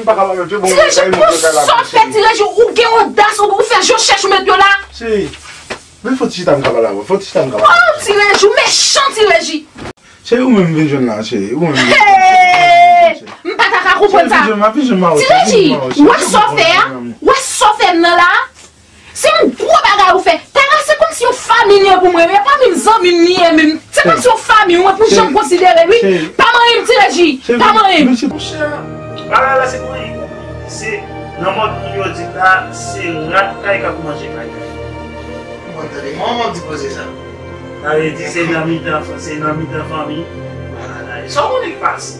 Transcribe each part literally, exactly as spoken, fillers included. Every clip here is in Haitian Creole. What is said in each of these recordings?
Ti Reji, pou sa w fè, Ti Reji, ou gen odas, ou, ou fè je w chèch ou met yo la. Cheri, men fò ti chita m ka pale avè w, fò ti chita m ka pale avè w. Oh, Ti Reji, ou mechan, Ti Reji. Cheri, ou menm vin jwenn la, cheri, ou menm vin jwenn la. Hey! M pa ta ka konprann sa. Ti Reji, w wè sa w fè a? W wè sa w fè m nan la? Se yon gwo bagay ou fè. Tara, se kòmsi yon fanmi li ye pou mwen. E pa menm zanmi m li ye menm. Se kòmsi yon fanmi, ou mwen pou jan m konsidere l, wi. Pa manyen m, Ti Reji. Pa manyen m. Monchè, bagay la se pou li. Se nan mòd moun yo di la, se rat kay k ap manje kay. Mwen tande mwen, mwen di koze sa. Sa vle di se nan mitan, se nan mitan fanmi. Sa w konnen k pase?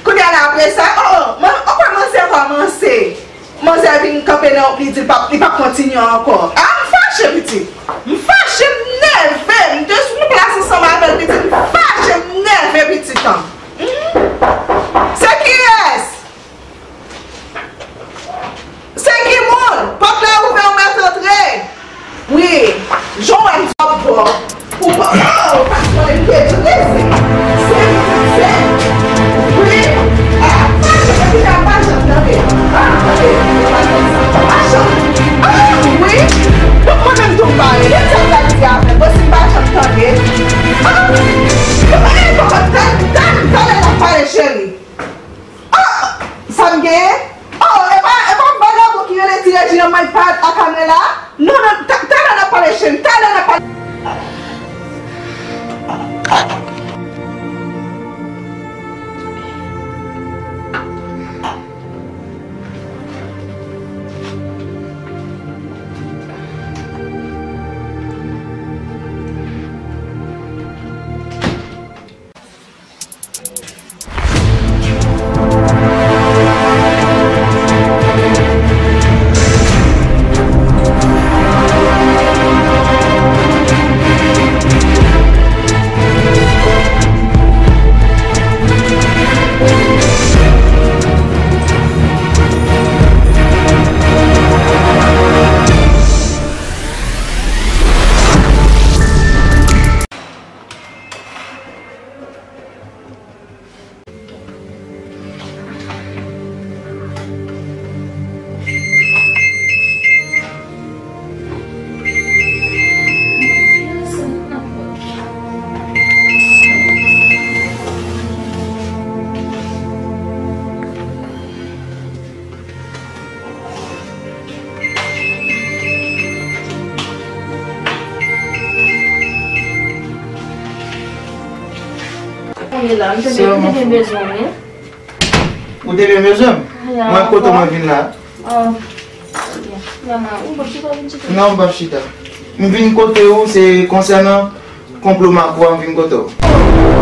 Kounye a la apre sa, oh, oh, man, oh, kòmanse, kòmanse. Manzè vin kanpe nan li di l p ap, li p ap kontinye ankò. Ah, m fache, pitit. M fache, m nève. M te sou yon plas ansanm avè l, pitit. M fache, m nève, pitit an. Mhm. Se kiyès? Se ki moun? Pòt la ouvè, ou mèt antre. Wi, jan w wè m t ap bò. Ou pa, oh, ou pa konnen m te di w, se, se, se, wi, ah, pa janm, epi la pa janm tande. Ah, tande, pa janm sa, pa janm. Ah, wi, donk mwen menm tou m pa rele, sa w pral di avè m, bon, si m pa janm tande. Ah, yo pa gen kòkòt, tan, tan, talè n ap pale, cheri. Ah! Sa m genyen? Oh, e pa, e pa vagabon ki rele Ti Reji nan may pa a kamera? Non, non, ta, talè n ap pale, cheri, talè n ap pale. Kounye la, m te byen, m te byen bezwen w, wi. Ou te byen bezwen m? Mwen kote mwen vin la? Oh. Mama, ou p ap chita, vin chita. Non, m p ap chita. M vin kote ou, se konsènan konplo Mako a, m vin kote w.